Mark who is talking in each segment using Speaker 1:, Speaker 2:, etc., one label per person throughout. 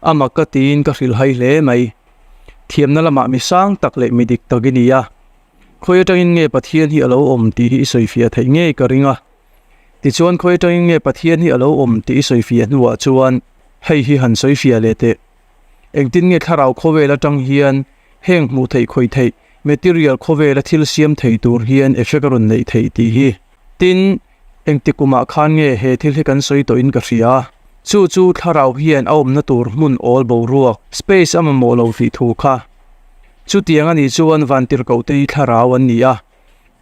Speaker 1: A mak ka tiin ka hrilhhai hle mai. Thiamna lamah mi sang tak leh mi dik tak i ni a. Khawi atangin nge Pathian hi a lo awm tih hi i sawifiah theih ngei ka ring a. Tichuan khawi atangin nge Pathian hi a lo awm tih i sawifiah hnuah chuan hei hi han sawifiah leh teh. Engtin nge thlarau khawvel atang hian heng hmuh theih khawih theih material khawvela thil siam thei tur hian effect a rawn neih theih tih hi. Tin, engti kumah khan nge he thil hi kan sawi tawhin ka hria. Chu chu thlarau hian a awmna tur hmun awl boruak, space, a mamawh lo tih thu kha. Chutiang a nih chuan vantirhkohte hi thlarau an ni a,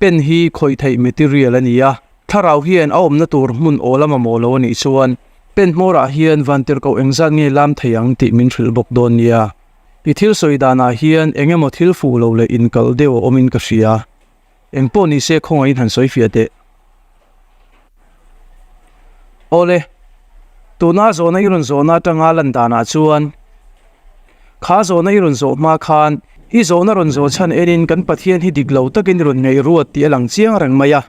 Speaker 1: pen hi khawih theih material a ni a, thlarau hian a awmna tur hmun awl a mamawh lo a nih chuan pen hmawrah hian vantirhkoh engzat nge lam thei ang tih min hrilh bawk dawn nia. I thil sawi danah hian eng emaw thil fuh lo leh inkalh deuh a awmin ka hria. Eng pawh ni se khawngaihin han sawi fiah teh. Awle, tuna zawhna i rawn zawhna atanga lan danah chuan kha zawhna i rawn zawh hma khan i zawhna rawn zawh chhan enin kan Pathian hi dik lo takin i rawn ngaihruat tih a lang chiang reng mai a.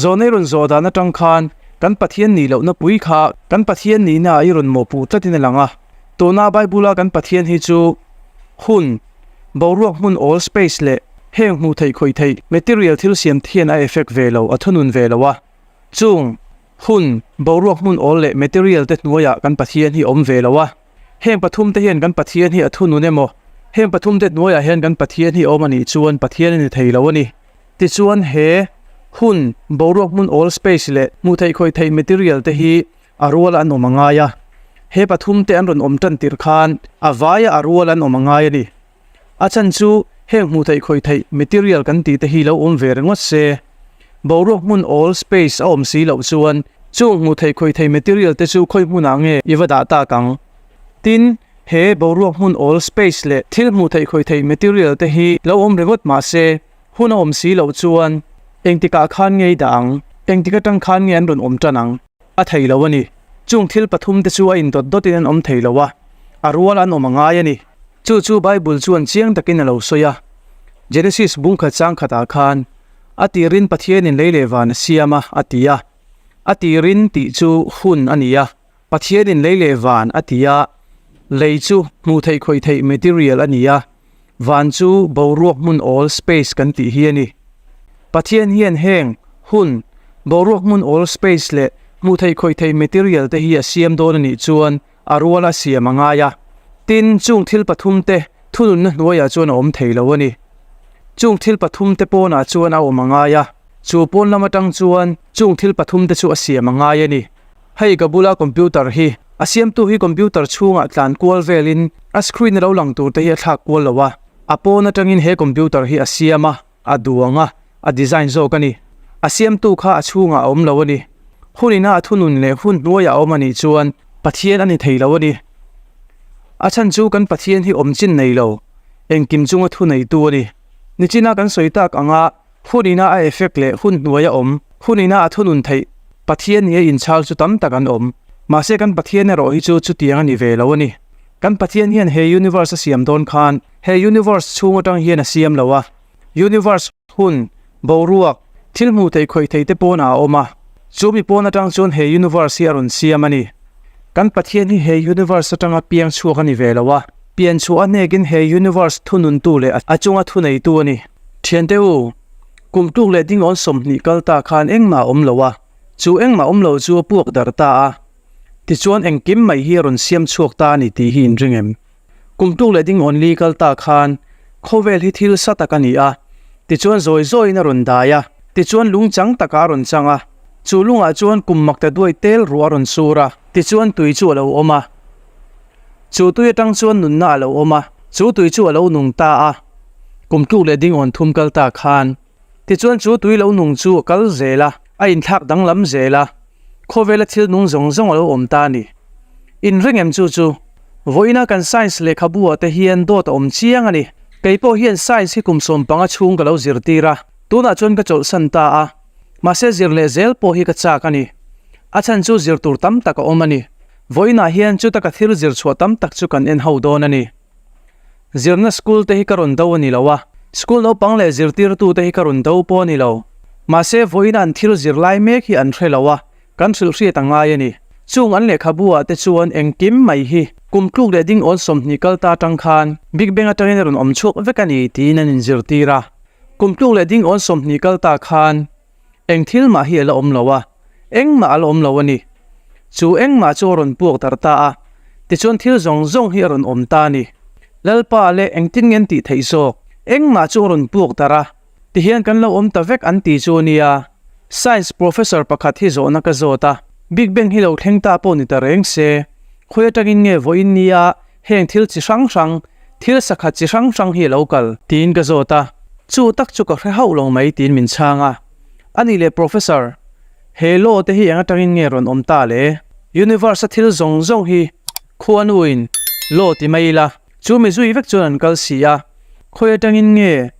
Speaker 1: Zawhna i rawn zawh dan atang khan kan Pathian nih lohna pui kha kan Pathian nihna ah i rawn mawhpuh tlatin a lang a. Tuna Bible-a kan Pathian hi chu hun Boruak hmun awl space leh heng hmuh theih khawih theih material thil siam thian a effect ve lo, a thunun ve lo a. Chung, hun, boruak hmun awl leh material te hnuaiah kan Pathian hi awm ve lo a. Heng pathum te hian kan Pathian hi a thunun emaw, heng pathum te hnuaiah hian kan Pathian hi awm a nih chuan Pathian a ni thei lo a ni. Tichuan he, hun, boruak hmun awl space leh hmuh theih khawih theih material te hi A rual an awm a ngai a, he pathum te an rawn awm tan tirh khan a vaia a rual an awm a ngai a ni. A chhan chu heng hmuh theih khawih theih material kan tih te hi lo awm ve ringawt se, boruak hmun awl space a awm si loh chuan chung hmuh theih khawih theih material te chu khawi hmunah nge i va dah tak ang? Tin, he boruak hmun awl space leh thil hmuh theih khawih theih material te hi lo awm ringawt mah se hun a awm si loh chuan engtikah khan nge i dah ang? Engtik atang khan nge an rawn awm tan ang? A thei lo a ni. Chung thil pathum te chu a indawt dawtin an awm thei lo a, a rual an awm a ngai a ni. Chu chu Bible chuan chiang takin a lo sawi a. Genesis bungkhat chang khatah khan, A tirin Pathianin lei leh van a siam a, a ti a. A tirin tih chu hun a ni a. Pathianin lei leh van a ti a. Lei chu hmuh theih khawih theih material a ni a. Van chu boruak hmun awl space kan tih hi a ni. Pathian hian heng, hun, boruak hmun awl space leh hmuh theih khawih theih material te hi a siam dawn a nih chuan a rual a siam a ngai a. Tin, chung thil pathum te thununna hnuaiah chuan a awm thei lo a ni. Chung thil pathum te pawnah chuan a awm a ngai a, chu pawn lam atang chuan chung thil pathum te chu a siam a ngai a ni. Hei ka bula computer hi a siamtu hi computer chhungah tlan kual velin a screen a lo lang tur te hi a thlak kual lo a, a pawn atangin he computer hi a siam a, a duang a, a design zawk a ni. A siamtu kha a chhungah a awm lo a ni. Hun ina a thunun leh hun hnuaiah a awm a nih chuan Pathian a ni thei lo a ni. A chhan chu kan Pathian hi awm chin nei lo, engkim chunga thu neitu a ni. Nichina kan sawi tak anga Hun ina a effect leh hun hnuai a awm, hun ina a thunun theih, Pathian ni a inchhal chu tam tak an awm. Mahse kan Pathian erawh hi chu chutiang a ni ve lo a ni. Kan Pathian hian he universe a siam dawn khan he universe chhung atang hian a siam lo a. Universe, hun, boruak, thil hmuh theih khawih theih te pawnah a awm a. Chu mi pawn atang chuan he universe hi a rawn siam a ni. Kan Pathian hi he universe atanga piang chhuak a ni ve lo a. Pian chhuah a hnekin he universe thununtu leh a chunga thuneitu a ni. Thiante u, kum tluk leh dingawn 20 kal ta khan engmah a awm lo a, chu engmah awm lo chu a puak darh ta a, tichuan engkim mai hi a rawn siam chhuak ta a ni tih hi in ring em? Kum tluk leh dingawn li kal ta khan khawvel hi thil sa tak a ni a, tichuan zawi zawiin a rawn dai a, tichuan lung chang takah a rawn chang a, chu lungah chuan kum makta duai tel ruah a rawn sur a, tichuan tui chu a lo awm a. Chu tui atang chuan nunna a lo awm a, chu tui chu a lo nung ta a. Kum tluk leh ding awn thum kal ta khan. Tichuan chu tui lo nung chu a kal zel a, a inthlak danglam zel a, khawvela thil nung zawng zawng a lo awm ta a ni. Inring em chu chu? Vawiina kan science lehkhabu ah te hian dawt a awm chiang a ni. Kei pawh hian science hi kum 15 chhung ka lo zirtir a, tunah chuan ka chawlhsan ta a. Mahse zir leh zel pawh hi ka chak a ni. A chhan chu zir tur tam tak a awm a ni. Vawiinah hian chuta ka thil zir chhuah tam tak chu kan en ho dawn a ni. Zirna school te hi ka rawn do a ni lo a, school naupang leh zirtirtu te hi ka rawn do pawh a ni lo. Mahse vawiina an thil zir lai mek hi an hre lo a, kan hrilh hriat a ngai a ni. Chung an lehkhabu ah te chuan engkim mai hi Kum tluk leh ding awn 20 kal ta atang khan Big Bang atangin a rawn awm chhuak vek a ni tiin an inzirtir a. Kum tluk leh ding awn 20 kal ta khan eng thil mah hi a la awm lo a, engmah a la awm lo a ni. Chu engmah chu a rawn puak darh ta a, tichuan thil zawng zawng hi a rawn awm ta a ni. Lalpa leh engtin nge an tih theih zawk? Engmah chu a rawn puak darh a, tihian kan lo awm ta vek an ti chu a nia. Science professor pakhat hi zawhna ka zawt a, Big Bang hi lo thleng ta pawh ni ta reng se, khawi atangin nge vawiin nia heng thil chi hrang hrang, thil sakhat chi hrang hrang hi a lo kal? Tiin ka zawt a, chu tak chu ka hre hauh lo mai tiin min chhang a. A nih leh professor, he law te hi eng atangin nge rawn awm ta le? Universe a thil zawng zawng hi khuanuin law ti mai ila, chu mi zui vek chuan an kal si a, khawi atangin nge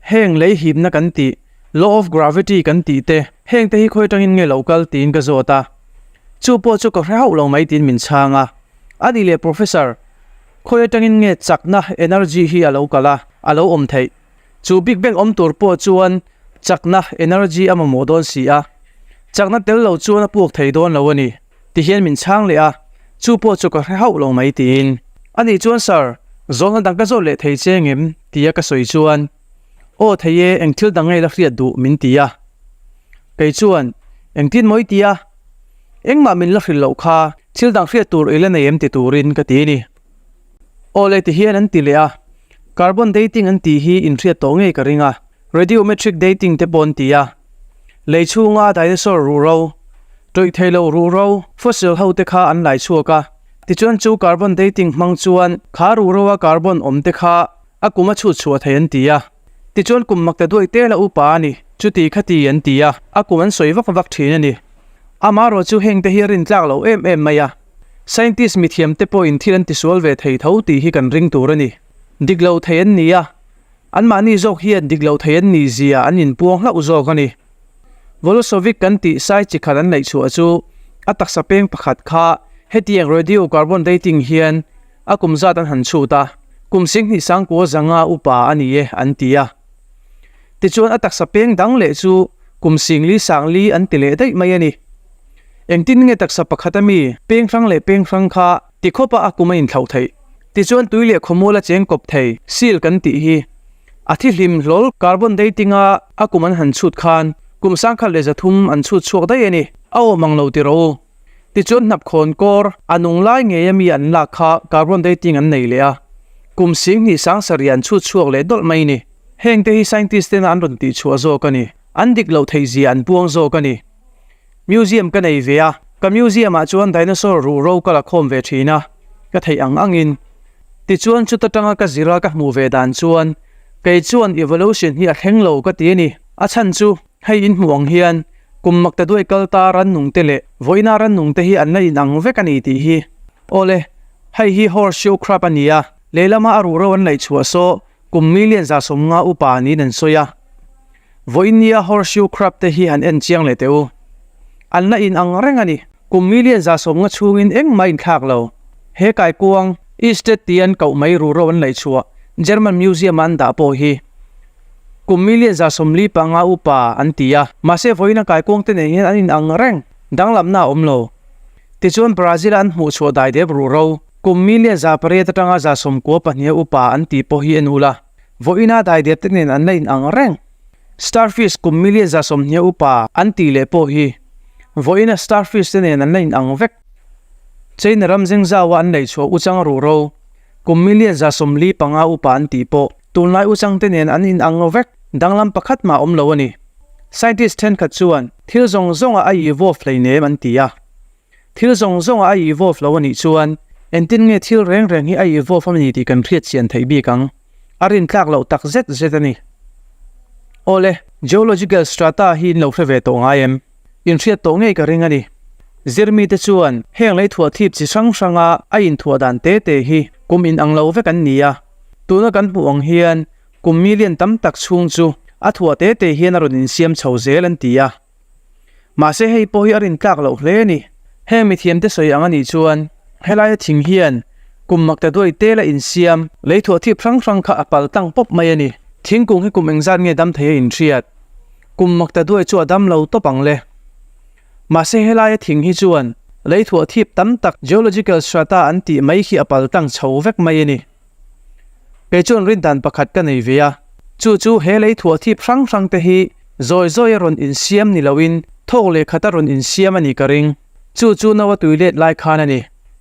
Speaker 1: heng lei hipna kan tih, law of gravity kan tih te, heng te hi khawi atangin nge lo kal tiin ka zawt a, chu pawh chu ka hre hauh lo mai tiin min chhang a. A nih leh professor, khawi atangin nge chakna, energy, hi a lo kal a, a lo awm theih? Chu Big Bang awm tur pawh chuan chakna, energy, a mamawh dawn si a, chakna tel lo chuan a puak thei dawn lo a ni, ti hian min chhang leh a, chu pawh chu ka hre hauh lo mai tiin. A nih chuan Sir, zawhna dang ka zawt leh thei che ngem? tia ka sawi chuan, Aw thei e, eng thil dang ngei la hriat duh min ti a. Kei chuan, Engtin maw i ti a? Engmah min la hrilh loh kha, thil dang hriat tur i la nei em ti turin ka ti a ni. Aw le ti hian an ti leh a, carbon dating an tih hi inhriat tawh ngei ka ring a, radiometric dating te pawh an ti a. Lei chhunga dinosaur ruhro, tawih thei lo ruhro, fossil ho te kha an lai chhuak a, tichuan chu carbon dating hmang chuan kha ruhro a carbon awm te kha a kum a chhut chhuah thei an ti a. Tichuan kum makta duai tel a upa a ni, chuti kha ti an ti a, a kum an sawi vak vak thin a ni. Amaherawh chu heng te hi a rintlak lo em em mai a. Scientist mithiam te pawhin thil an tisual ve thei tho tih hi kan ring tur a ni. Dik lo thei an ni a, anmahni zawk hian dik lo thei an nih zia an inpuang hlauh zawk a ni. Volosovic kan tih sai chi khat an neih chhuah chu a taksa peng pakhat kha hetiang radio carbon dating hian a kum zat an han chhut a, kum singhnih sangkua zanga upa a ni e an ti a. Tichuan a taksa peng dang leh chu kum singli sangli an ti leh daih mai a ni. Engtin nge taksa pakhat a mi peng hrang leh peng hrang kha ti khawpa a kum a inthlauh theih? Tichuan tui leh khawmual a cheng kawp thei, seal kan tih hi a thi hlim hlawl carbon dating a a kum an han chhut khan kum 1300 an chhut chhuak daih a ni. A awm ang lo ti rawh u. Tichuan hnapkhawn kawr a nung lai ngei a mi an lak kha carbon dating an nei leh a, kum 2000 sarih an chhut chhuak leh dawlh mai a ni. Heng te hi scientist tena an rawn tih chhuah zawk a ni. An dik loh theih zia an puang zawk a ni. Museum ka nei ve a, ka museum ah chuan dinosaur ruhro ka la khawm ve thin a, ka theih ang angin. Tichuan chuta tanga ka zira ka hmuh ve dan chuan kei chuan evolution hi a thleng lo ka ti a ni. A chhan chu hei in hmuh ang hian kum makta duai kal ta rannung te leh vawiina rannung te hi an la inang vek a ni tih hi. Awle, hei hi horseshoe crab a ni a, lehlama a ruhro an laih chhuah saw kum million 150 upa niin an sawi a. Vawiin nia horseshoe crab te hi han en chiang leh teh u. An la in ang reng a ni. Kum million 150 chhungin engmah inthlak lo. He kaikuang, Easted tia an koh mai ruhro an laih chhuah German Museum-a an dah pawh hi kum million 45 upa an ti a. Mahse vawiin a kaikuang te nen hian an in ang reng. Danglamna a awm lo. Tichuan Brazil-a an hmuh chhuah daidep ruhro kum million 800 atanga 92 upa an tih pawh hi en ula. Vawiina daidep te nen an la in ang reng. Starfish kum million 120 upa an tih leh pawh hi vawiina starfish te nen an la in ang vek. China ram zengzaua an laihchhuah uchang ruhro kum million 145 upa an tih pawh tunlai uchang te nen an in ang vek. Danglam pakhat mah awm lo a ni. Scientist thenkhat chuan thil zawng zawnga a evolve hleinem an ti a. Thil zawng zawnga a evolve lo a nih chuan engtin nge thil reng reng hi a evolve a ni tih kan hriat chian theih bik ang? A rintlak loh tak zet zet a ni. Awle, geological strata hi in lo hre ve tawh ngai em? In hriat tawh ngei ka ring a ni. Zirmite chuan heng lei thuah thip chi hrang hranga a inthuah dan te te hi kum inang lo vek an ni a. Tuna kan hmuh ang hian kum million tam tak chhung chu a thuah te te hian a rawn insiam chho zel an ti a. Mahse hei pawh hi a rin tlak loh hle a ni. Heng mithiamte sawi ang a nih chuan helaia thing hian kum makta duai tela insiam lei thuah thip hrang hrang kha a pal tlang pawp mai a ni. Thingkung hi kum engzat nge dam thei a inhriat? Kum makta duai chu a dam lo tawp ang le. Mahse helaia thing hi chuan Lei thuah thip tam tak geological strata an tih mai khi a pal tlang chho vek mai a ni. Kei chuan rindan pakhat ka nei ve a, chu chu he lei thuah thip hrang hrang te hi zawi zawi a rawn insiam ni loin thawk leh khat a rawn insiam a nih ka ring. Chu chu no a tui let lai khan a ni.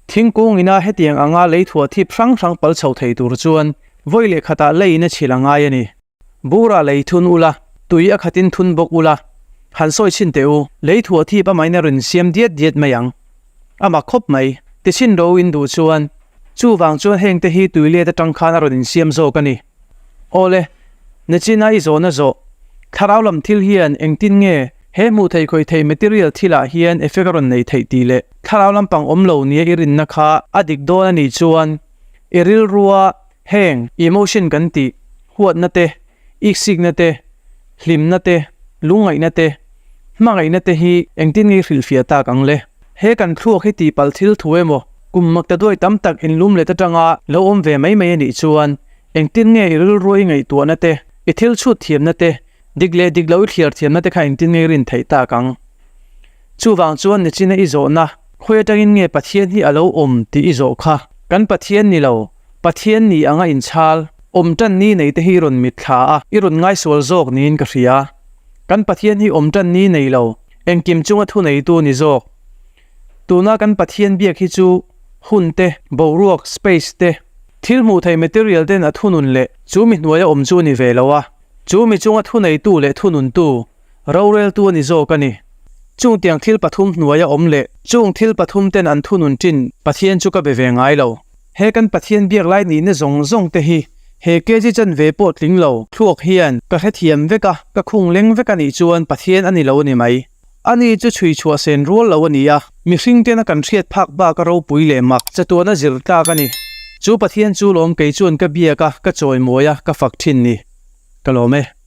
Speaker 1: Thingkung ina hetiang anga lei thuah thip hrang hrang pal chho thei tur chuan vawi leh khatah leiin a chhilh a ngai a ni. Bura lei thun ula, tui a khatin thun bawk ula, han sawi chhin teh u, lei thuah thip amahin a rawn siam diat diat mai ang. A mak khawp mai, ti chhin ro in duh chuan, chuvang chuan heng te hi tui let atang khan a rawn insiam zawk a ni. Awle, Nachina i zawhna zawh, thlarau lam thil hian engtin nge he hmuh theih khawih theih material thilah hian effect a rawn nei theih tih leh thlarau lampang awm lo nia i rinna kha a dik dawn a nih chuan i rilrua Heng emotion kan tih, huatna te, iksikna te, hlimna te, lungngaihna te, hmangaihna te hi engtin nge i hrilhfiah tak ang le? He kan thluak hi tihpalh thil thu emaw, kum makta duai tam tak inlum let atanga lo awm ve mai mai a nih chuan engtin nge i rilrua i ngaihtuahna te, i thil chhut thiamna te, dik leh dik lo i thliar thiamna te kha engtin nge i rin theih tak ang? Chuvang chuan nichina i zawhna, khawi atangin nge Pathian hi a lo awm tih i zawh kha, kan Pathian ni lo, Pathian ni anga inchhal, awm tan ni nei te hi i rawn mitthla a, i rawn ngaisual zawk niin ka hria. Kan Pathian hi awm tan ni nei lo, engkim chunga thuneitu ni zawk. Tuna kan Pathian biak hi chu hun te, boruak, space, te, thil hmuh theih material ten a thunun leh chu mi hnuaia awm chu a ni ve lo a, chu mi chunga thuneitu leh thununtu, Roreltu a ni zawk a ni. Chung tiang thil pathum hnuaia awm leh chung thil pathum ten an thunun ṭin Pathian chu ka be ve ngai lo. He kan Pathian biak lai nihna zawng zawng te hi he kg chanve pawh tling lo thluak hian ka hrethiam vek a, ka khung leng vek a nih chuan Pathian a ni lo a ni mai. Ani chu chhui chhuah sen rual lo a ni a, mihring tena kan hriat phak bak a ropui leh mak chatuana zir tlak a ni. Chu Pathian chu lawm kei chuan ka biak a, ka chawimawi a, ka fak ṭhin ni. Ka lawm e.